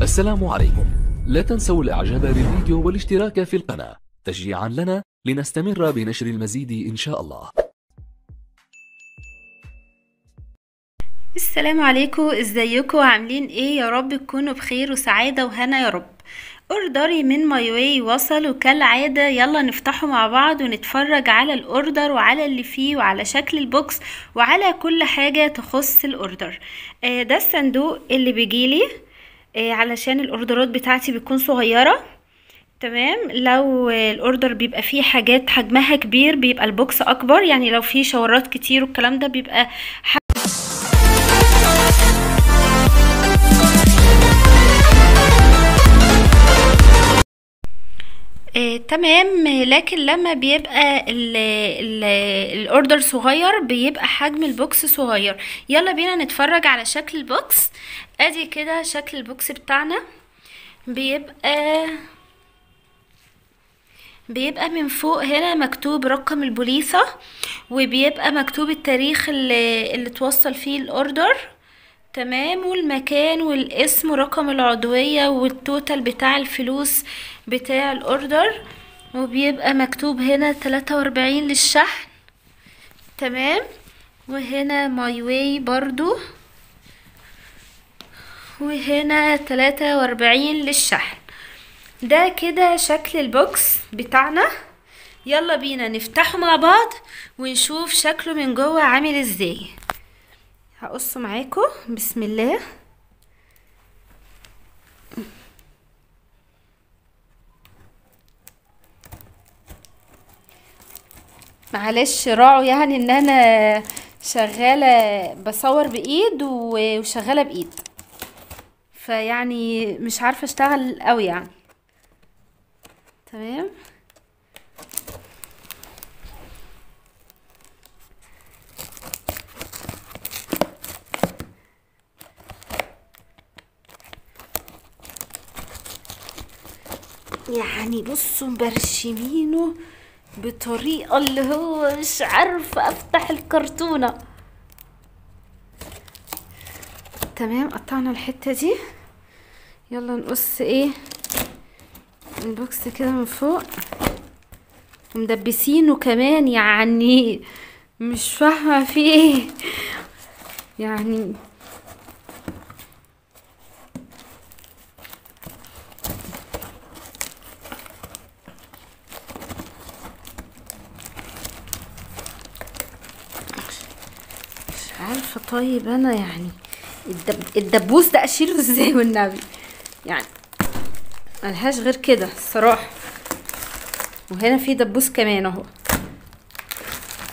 السلام عليكم. لا تنسوا الاعجاب بالفيديو والاشتراك في القناة تشجيعا لنا لنستمر بنشر المزيد ان شاء الله. السلام عليكم، ازيكم عاملين ايه؟ يا رب تكونوا بخير وسعادة وهنا يا رب. order ي من ماي واي وصل وكالعادة يلا نفتحه مع بعض ونتفرج على ال order وعلى اللي فيه وعلى شكل ال box وعلى كل حاجة تخص ال order. ده الصندوق اللي بيجيلي علشان ال order ات بتاعتي بتكون صغيرة. تمام، لو ال order بيبقى فيه حاجات حجمها كبير بيبقى ال box اكبر، يعني لو فيه shower ات كتير والكلام ده بيبقى تمام. لكن لما بيبقى ال order صغير بيبقى حجم ال box صغير. يلا بينا نتفرج على شكل ال box. ادي كده شكل ال box بتاعنا، بيبقى من فوق هنا مكتوب رقم البوليصة، وبيبقى مكتوب التاريخ اللي توصل فيه ال order، تمام، والمكان والاسم ورقم العضوية وال total بتاع الفلوس بتاع ال order، وبيبقى مكتوب هنا 43 للشحن، تمام، وهنا ماي واي برضو، وهنا 43 للشحن. ده كده شكل ال box بتاعنا. يلا بينا نفتحه مع بعض ونشوف شكله من جوه عامل ازاي. هقصه معاكم، بسم الله. معلش راعوا يعني ان انا شغالة بصور بايد وشغالة بايد، فيعني مش عارفه اشتغل قوي يعني. تمام، يعني بصوا مبرشمينه بطريقة اللي هو مش عارفة افتح الكرتونة. تمام، قطعنا الحتة دي. يلا نقص ايه ال box كده من فوق، ومدبسينه كمان، يعني مش فاهمة في ايه يعني. عارفه طيب انا يعني الدبوس ده اشيله ازاي والنبي، يعني ملهاش غير كده الصراحة. وهنا في دبوس كمان اهو،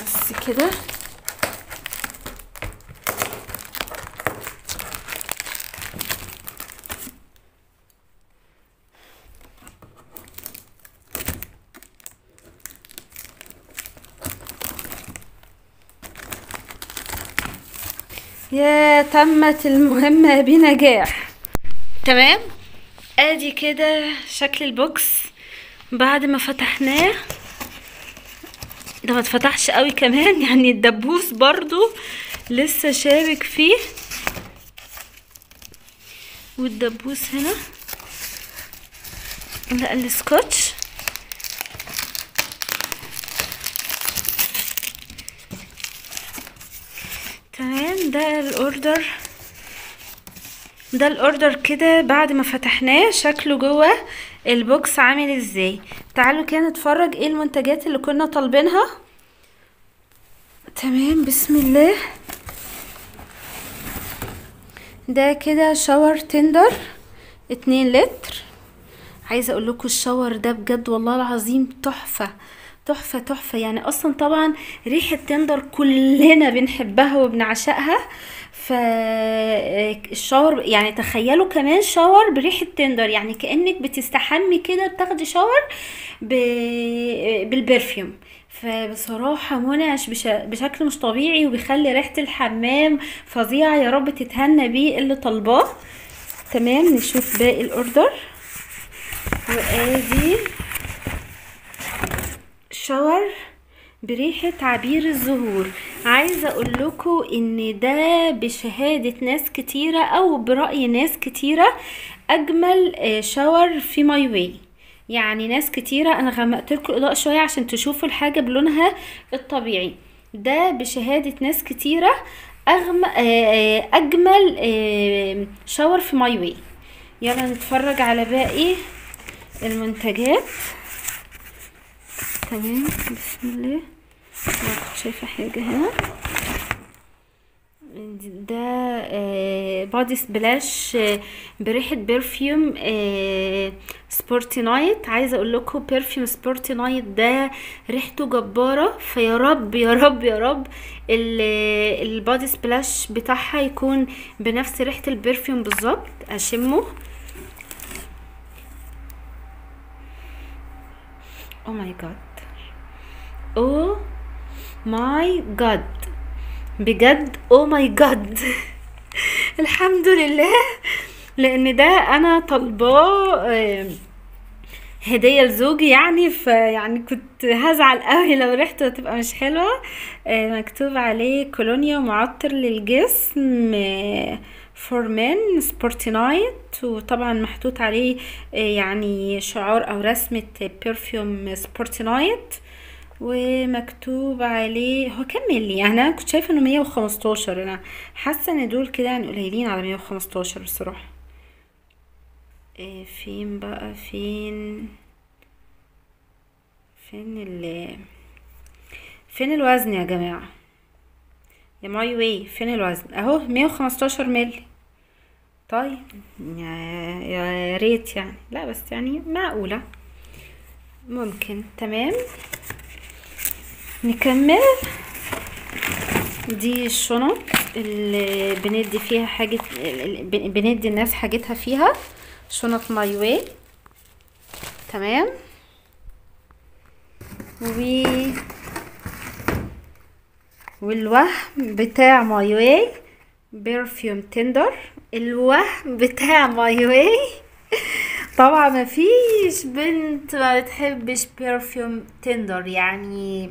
بس كده. يا تمت المهمة بنجاح. تمام، ادي كده شكل ال box بعد ما فتحناه. ده ما اتفتحش قوي كمان، يعني الدبوس برضو لسه شابك فيه، والدبوس هنا لا السكوتش. تمام، ده ال order، ده ال order كده بعد ما فتحناه شكله جوه ال box عامل ازاي. تعالوا كده نتفرج ايه المنتجات اللي كنا طالبينها. تمام، بسم الله. ده كده shower تندر 2 لتر. عايزه اقول لكم ال shower ده بجد والله العظيم تحفة تحفة تحفة. يعني اصلا طبعا ريحه تندر كلنا بنحبها وبنعشقها، فال shower يعني تخيلوا كمان shower بريحه تندر، يعني كانك بتستحمي كده بتاخدي shower بال perfume. فبصراحة منعش بشكل مش طبيعي، وبيخلي ريحه الحمام فظيعة. يا رب تتهنى بيه اللي طالباه. تمام، نشوف باقي ال order. وادي shower بريحة عبير الزهور. عايزة اقول لكم ان ده بشهادة ناس كتيرة او برأي ناس كتيرة اجمل shower في ماي واي. يعني ناس كتيرة، انا غمقت لكم الاضاءة شوية عشان تشوفوا الحاجة بلونها الطبيعي، ده بشهادة ناس كتيرة اجمل shower في ماي واي. يلا نتفرج على باقي المنتجات. تمام، بسم الله. ما شايفه حاجة هنا. ده body splash بريحه perfume Sporty Night. عايزه اقول لكم perfume Sporty Night ده ريحته جبارة، فيا رب يا رب يا رب ال body splash بتاعها يكون بنفس ريحه ال perfume بالظبط. اشمه، oh my God، oh my God، بجد oh my God. الحمد لله، لان ده انا طالباه هديه لزوجي يعني، فيعني كنت هزعل قوي لو ريحته هتبقى مش حلوة. مكتوب عليه كولونيا ومعطر للجسم for men Sporty Night، وطبعا محطوط عليه يعني شعار او رسمه perfume Sporty Night، ومكتوب عليه هو كام ملي. يعني انا كنت شايفه انه 115، انا حاسه ان دول كده يعني قليلين على 115 بصراحة. فين بقى، فين فين فين الوزن يا جماعة؟ يا ماي واي فين الوزن؟ اهو 115 ملي. طيب يا ريت يعني، لا بس يعني معقولة ممكن. تمام، نكمل. دي الشنط اللي بندي فيها حاجة، بندي الناس حاجتها فيها، شنط ماي واي. تمام، والوهم بتاع ماي واي perfume Tender، الوهم بتاع ماي واي. طبعا مفيش بنت ما بتحبش perfume Tender، يعني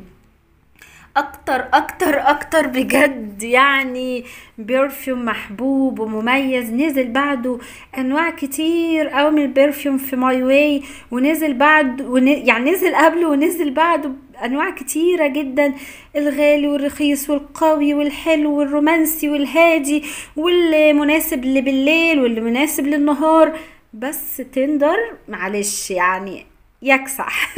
اكتر اكتر اكتر بجد. يعني perfume محبوب ومميز، نزل بعده انواع كتير قوي من ال perfume في ماي واي، ونزل بعد يعني نزل قبله ونزل بعده انواع كتيرة جدا، الغالي والرخيص والقوي والحلو والرومانسي والهادي والمناسب اللي بالليل واللي مناسب للنهار. بس Tender معلش يعني يكسح.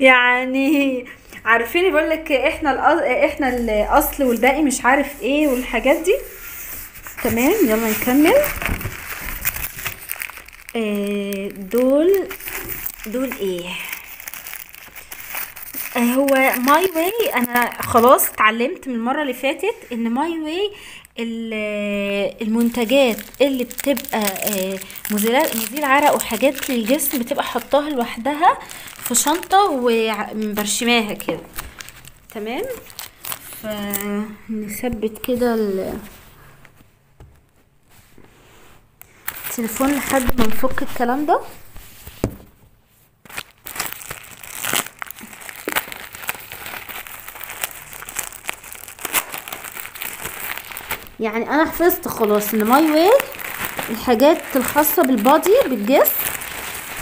يعني عارفين بيقول لك احنا الاصل والباقي مش عارف ايه والحاجات دي. تمام، يلا نكمل. دول ايه؟ هو ماي واي انا خلاص اتعلمت من المرة اللي فاتت ان ماي واي المنتجات اللي بتبقى مزيل عرق وحاجات للجسم بتبقى حطاها لوحدها في شنطه ومبرشماها كده. تمام، فنثبت كده التليفون لحد ما نفك الكلام ده. يعني انا حفظت خلاص ان ماي واي الحاجات الخاصة بال body بالجسم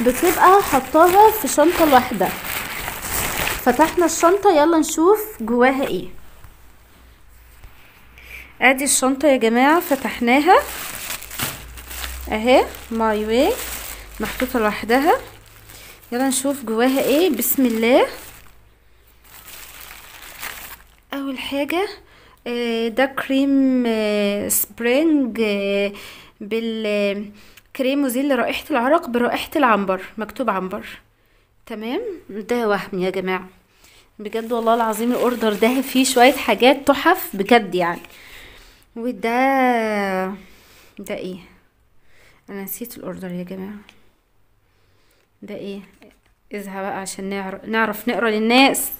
بتبقى حطاها في شنطه لوحدها. فتحنا الشنطة، يلا نشوف جواها ايه. ادي الشنطة يا جماعة، فتحناها اهي، ماي واي محطوطة لوحدها. يلا نشوف جواها ايه. بسم الله. اول حاجة ده كريم spring بالكريم مزيل لرائحة العرق برائحة العنبر، مكتوب عنبر. تمام، ده وهم يا جماعة بجد والله العظيم. ال order ده فيه شوية حاجات تحف بجد يعني. وده ده ايه؟ انا نسيت ال order يا جماعة. ده ايه؟ اذهب بقى عشان نعرف نقرا للناس.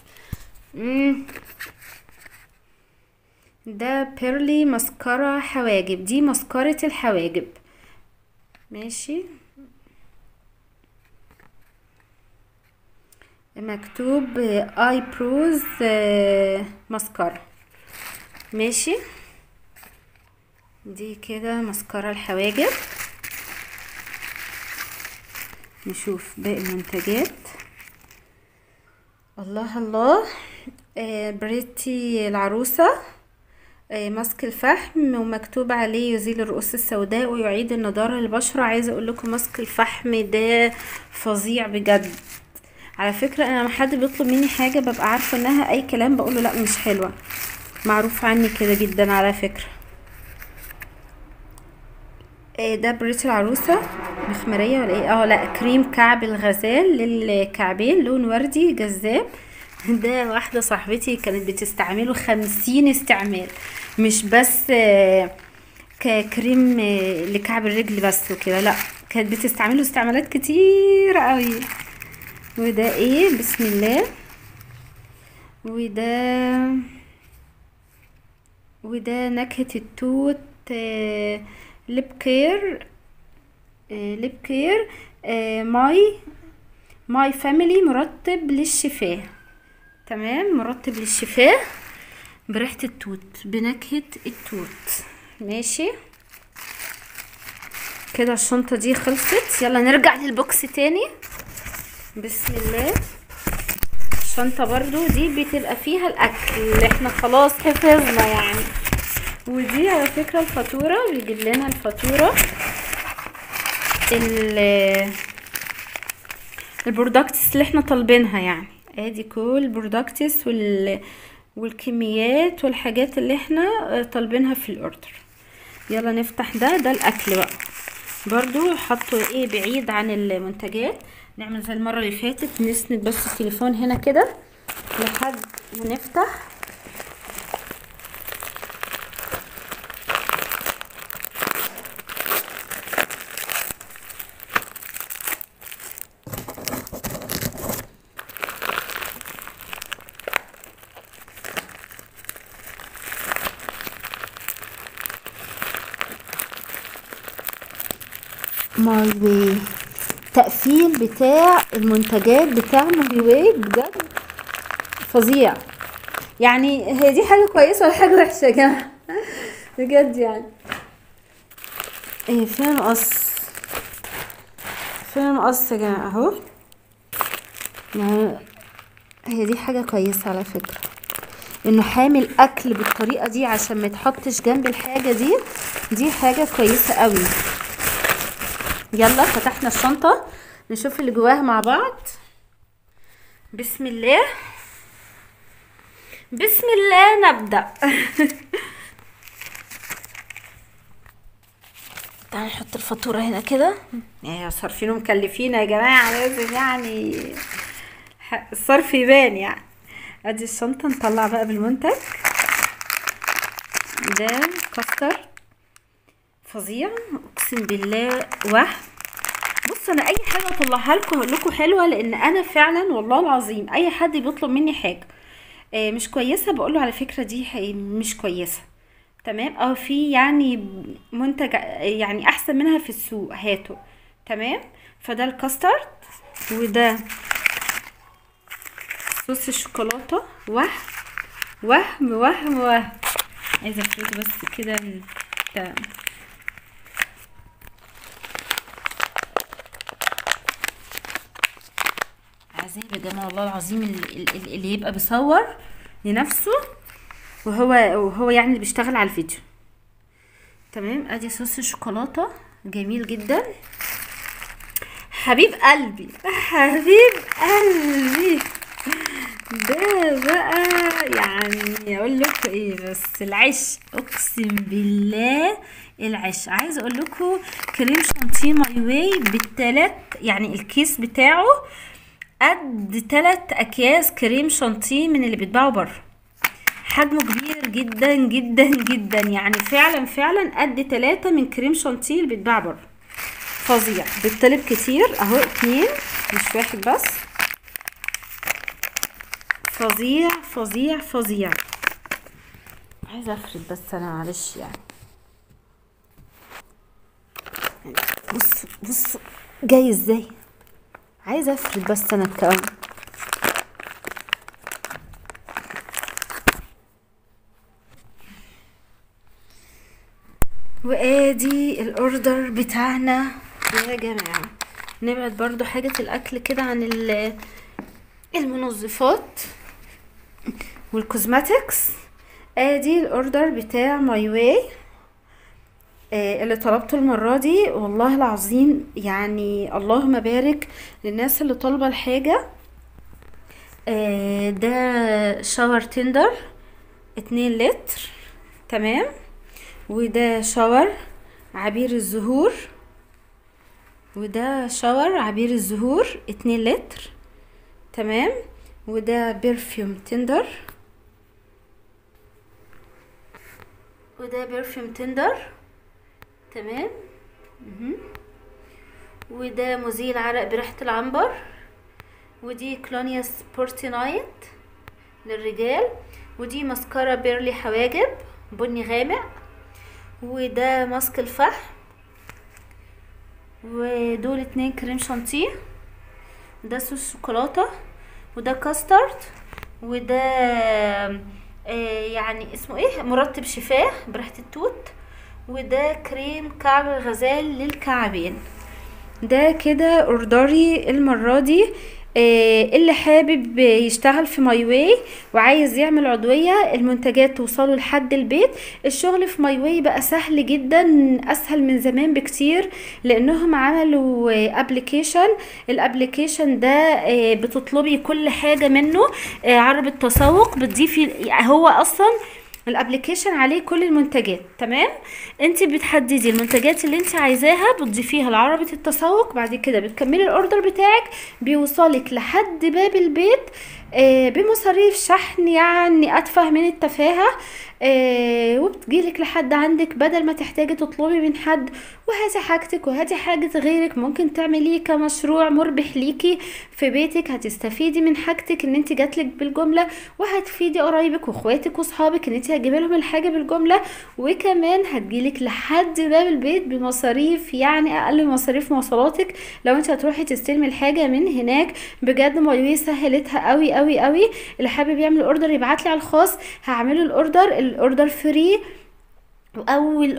ده بيرلي مسكرة حواجب، دي مسكرة الحواجب. ماشي، مكتوب eyebrows mascara. ماشي، دي كده مسكرة الحواجب. نشوف باقي المنتجات. الله الله، بريتي العروسة، ماسك الفحم ومكتوب عليه يزيل الرؤوس السوداء ويعيد النضارة للبشرة. عايزة اقول لكم ماسك الفحم ده فظيع بجد. على فكرة انا لما حد بيطلب مني حاجة ببقى عارفة انها اي كلام، بقوله لا مش حلوة، معروف عني كده جدا على فكرة. ده بريت العروسة مخمرية ولا ايه؟ لا، كريم كعب الغزال للكعبين، لون وردي جذاب. ده واحدة صاحبتي كانت بتستعمله 50 استعمال، مش بس ككريم لكعب الرجل بس وكده، لا كانت بتستعمله استعمالات كتير قوي. وده ايه؟ بسم الله. وده نكهة التوت، lip care، lip care، my family، مرطب للشفاه. تمام، مرطب للشفاه بريحة التوت، بنكهة التوت. ماشي كده الشنطة دي خلصت. يلا نرجع لل box تاني. بسم الله. الشنطة برضو دي بتبقى فيها الاكل اللي احنا خلاص حفظنا يعني. ودي على فكرة الفاتورة، بيجيب لنا الفاتورة ال products اللي احنا طالبينها يعني. ادي كل products والكميات والحاجات اللي احنا طالبينها في ال order. يلا نفتح ده الاكل بقى، برضو حطوا ايه بعيد عن المنتجات. نعمل زي المرة اللي فاتت، نسند بس التليفون هنا كده لحد ما نفتح. My Way، تقفيل بتاع المنتجات بتاع My Way بجد فظيع يعني. هي دي حاجة كويسة ولا حاجة وحشة يا جماعة؟ بجد يعني. ايه فين المقص؟ فين المقص يا جماعة؟ اهو. هي دي حاجة كويسة على فكرة، انه حامل اكل بالطريقة دي عشان ما يتحطش جنب الحاجة دي، دي حاجة كويسة قوي. يلا فتحنا الشنطة، نشوف اللي جواها مع بعض. بسم الله، بسم الله نبدأ. تعالوا نحط الفاتورة هنا كده. يا صارفين ومكلفين يا جماعة، لازم يعني الصرف يبان يعني. ادي الشنطة، نطلع بقى بالمنتج ده. كاستر فظيع اقسم بالله، وهم. بصوا انا اي حاجة اطلعها لكم اقول لكم حلوة، لان انا فعلا والله العظيم اي حد بيطلب مني حاجة مش كويسة بقول له على فكرة دي مش كويسة، تمام، او في يعني منتج يعني احسن منها في السوق هاته، تمام. فده الكاسترد، وده صوص الشوكولاتة. وهم وهم وهم وهم. عايزه افرده بس كده. تمام. عذاب يا جماعة والله العظيم، اللي يبقى بيصور لنفسه وهو يعني اللي بيشتغل على الفيديو. تمام. ادي صوص الشوكولاتة جميل جدا. حبيب قلبي، حبيب قلبي ده بقى يعني اقول لكم ايه، بس العش اقسم بالله العش. عايزه اقول لكم كريم شانتيه My Way بالتلات، يعني الكيس بتاعه قد 3 اكياس كريم شانتيه من اللي بيتباعوا بره. حجمه كبير جدا جدا جدا، يعني فعلا فعلا قد 3 من كريم شانتيه اللي بيتباع بره. فظيع، بيتطلب كتير اهو، 2 مش واحد بس. فظيع فظيع فظيع. عايزه افرد بس انا معلش يعني. بص بص جاي ازاي، عايزه افرد بس انا الكلام. وادي ال order بتاعنا يا جماعة. نبعد برضو حاجة الاكل كده عن المنظفات وال cosmetics. ادي ال order بتاع My Way اللي طلبته المرة دي، والله العظيم يعني اللهم بارك للناس اللي طالبة الحاجة. ده shower tender 2 لتر، تمام. وده shower عبير الزهور، وده shower عبير الزهور 2 لتر، تمام. وده perfume tender، وده perfume tender، تمام. وده مزيل عرق بريحة العنبر، ودي كلونيا Sporty Night للرجال، ودي ماسكارا بيرلي حواجب بني غامق، وده ماسك الفحم، ودول 2 كريم شانتيه، ده صوص شوكولاتة، وده كاسترد، وده يعني اسمه ايه، مرطب شفاه بريحه التوت، وده كريم كعب الغزال للكعبين. ده كده order ي المرة دي. اللي حابب يشتغل في My Way وعايز يعمل عضوية، المنتجات توصله لحد البيت. الشغل في My Way بقى سهل جدا، اسهل من زمان بكتير، لانهم عملوا application. ال application ده بتطلبي كل حاجة منه، عرض التسوق بتضيفي، هو اصلا ال application عليه كل المنتجات، تمام. انت بتحددي المنتجات اللي انت عايزاها، بتضيفيها لعربة التسوق، بعد كده بتكملي ال order بتاعك، بيوصلك لحد باب البيت بمصاريف شحن يعني اتفه من التفاهة، وبتجيلك لحد عندك بدل ما تحتاجي تطلبي من حد. وهاتي حاجتك وهاتي حاجة غيرك، ممكن تعمليه كمشروع مربح ليكي في بيتك، هتستفيدي من حاجتك ان انت جاتلك بالجملة، وهتفيدي قرايبك واخواتك واصحابك ان انت هتجيبي لهم الحاجة بالجملة، وكمان هتجيلك لحد باب البيت بمصاريف يعني اقل مصاريف مواصلاتك لو انت هتروحي تستلمي الحاجة من هناك. بجد My Way سهلتها قوي قوي قوي. اللي حابب يعمل order يبعتلي على الخاص، هعمله ال order، ال order free. اول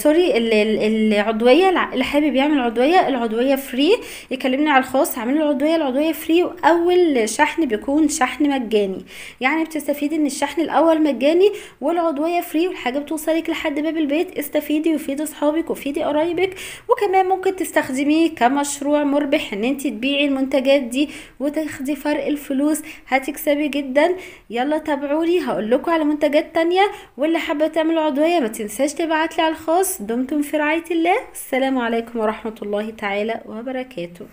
sorry العضوية، اللي حابب يعمل عضوية، العضوية free، يكلمني على الخاص هعمل له العضوية، العضوية free، واول شحن بيكون شحن مجاني، يعني بتستفيدي ان الشحن الاول مجاني والعضويه free، والحاجة بتوصلك لحد باب البيت. استفيدي وفيدي اصحابك وفيدي قرايبك، وكمان ممكن تستخدميه كمشروع مربح ان انت تبيعي المنتجات دي وتاخدي فرق الفلوس، هتكسبي جدا. يلا تابعوني، هقول لكم على منتجات تانية، واللي حابة تعمل عضوية ما تنساش تبعتلي على الخاص. دمتم في رعاية الله، السلام عليكم ورحمة الله تعالى وبركاته.